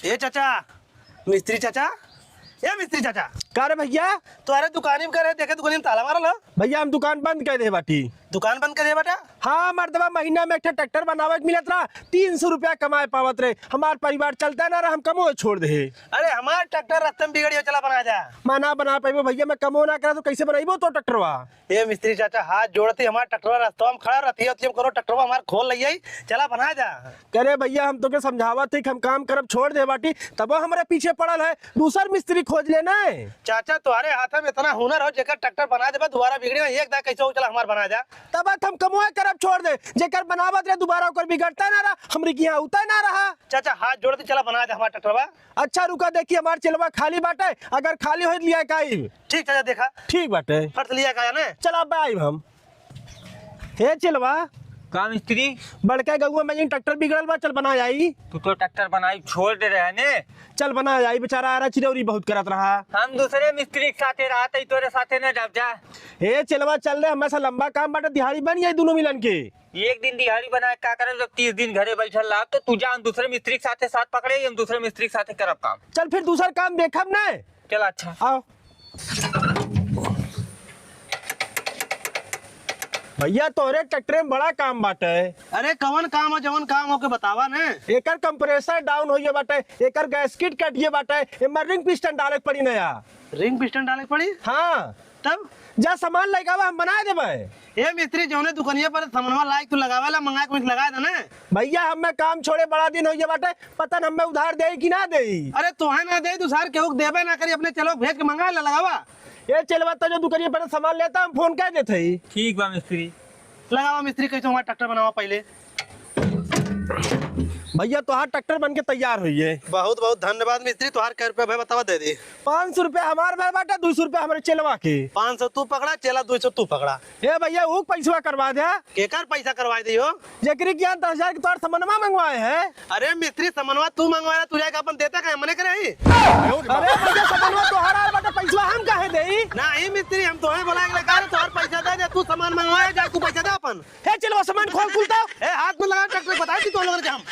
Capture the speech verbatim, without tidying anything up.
ए चाचा, मिस्त्री चाचा, ए मिस्त्री चाचा। का रे भैया? तोहरे दुकानी में करे, देखे दुकानी में ताला मारल हो। भैया, हम दुकान बंद कर दे बाटी। दुकान बंद कर दे बाटा? हाँ मर्दवा, महीना में एक ठे ट्रैक्टर बनावे के मिलत रहा, तीन सौ रुपया कमाए पावत रहे, हमार परिवार चलता ना रहा, हम कमो छोड़ दे। अरे हमार ट्रैक्टर रस्ते में बिगड़ी हो, चला बना जा। मैं ना बना पाइबो भैया, मैं कमो ना करा तो कैसे बनाइबो तो ट्रैक्टरवा? ए मिस्त्री चाचा, हाथ जोड़ती, हमार ट्रैक्टरवा रस्तवा में खड़ा रहती है, तुम करो ट्रैक्टरवा हमार खोल लइयाई, चला बना जा। करे भैया, हम तोके समझावत ही कि हम काम करब छोड़ दे बाटी, तबो हमरे पीछे पड़ल है, दूसर मिस्त्री खोज ले ना। चाचा, तुम्हारे हाथ में इतना हुनर हो, जेकर ट्रैक्टर बना देबा, दोबारा बिगड़ी ना, एक दाग कैसे हो, चला हमार बना जा। तब हम कमवा करब छोड़ दे, जेकर बनावत रहे दोबारा ओकर बिगड़ता ना रहा, हमरी के यहाँ होता ना रहा। चाचा, हाथ जोड़ती, चला बना जा हमार ट्रैक्टरवा। अच्छा रुका, देखी हमार चेलवा खाली बाटे, अगर खाली होई तो लिया के आई। ठीक चाचा, देखा। ठीक बाटे। फट से लिया के आया ना। चल अब आइब हम। हे चेलवा। का मिस्त्री? बड़का गौवा में ट्रैक्टर बिगड़ल बा, चल बना आई। तू तो ट्रैक्टर बनाई छोड़ दे रहे ने। चल बना आई, बेचारा आरा चिरौरी बहुत करत रहा। हम दूसरे मिस्त्री के साथे रहत ही, तोरे साथे न जाब जा। हे चेलवा चल रे, हमें से लंबा काम बाटे, दिहाड़ी बन जाई दोनों मिलन के। एक दिन दिहाड़ी बनाए का करब, जब तीस दिन घरे बैठल रहब, तो तू जा, हम दूसरे मिस्त्री के साथे साथ पकड़े, हम दूसरे मिस्त्री के साथे करब काम। चल फिर दूसर काम देखब न। चल अच्छा। आओ। भैया तोहरे ट्रैक्टरे में बड़ा काम बाटे। अरे कवन काम हो, जवन काम हो के बतावा न। एकर कंप्रेसर डाउन होइए बाटे, एकर गैसकिट कटिए बाटे, एमे रिंग पिस्टन डाले के पड़ी नया। रिंग पिस्टन डाले के पड़ी? हाँ। तब? जा सामान लइके आवा, हम बनाए देबे। ए मिस्त्री, जौने दुकनिया पर सामानवा लाइक तू लगावे ला, मंगाए कुछ लगा दे ना। भैया, हमें काम छोड़े बड़ा दिन होइए बाटे, पता न हमें उधार देई कि ना देई। अरे तोहे ना देई, दूसर केहू के देबे ना करी, अपने चेलवा भेज के मंगा ला, लगावा। ए चेलवा, तो जो दुकनिया पर सामान लेता, हम फोन कर देते ही। ठीक बा मिस्त्री। लगावा मिस्त्री, कैसे हमारा ट्रैक्टर बनावा पहले। भैया, तोहार ट्रैक्टर बन के तैयार होइए। बहुत बहुत धन्यवाद मिस्त्री, तोहार कै रुपया भय बतावा, दे दी। पाँच सौ रुपया हमार भय बाटे, दो सौ रुपया हमरे चेलवा के। पाँच सौ तू पकड़ा, चेला दो सौ तू पकड़ा। ए भैया, ऊ पैसवा करवा दे। केकर पैसा करवाए दियो? जेकरी के यहाँ दस हजार के तोहार समनवा मंगवाए हैं। अरे मिस्त्री, समनवा तू मंगवाए, तू जाके अपन देता काहे, मने करे ही? अरे भैया, समनवा तोहार आल बाटे, पैसवा हम काहे देई? नहीं मिस्त्री, हम तोहे बोला के लगा, तोहार पैसा दे दे, तू सामान मंगवाए, जा तू पैसा दे अपन। हे चेलवा, सामान खोल कुल तो। ए, हाथ में लगा ट्रैक्टर, बताई दी तो लोगन के हम।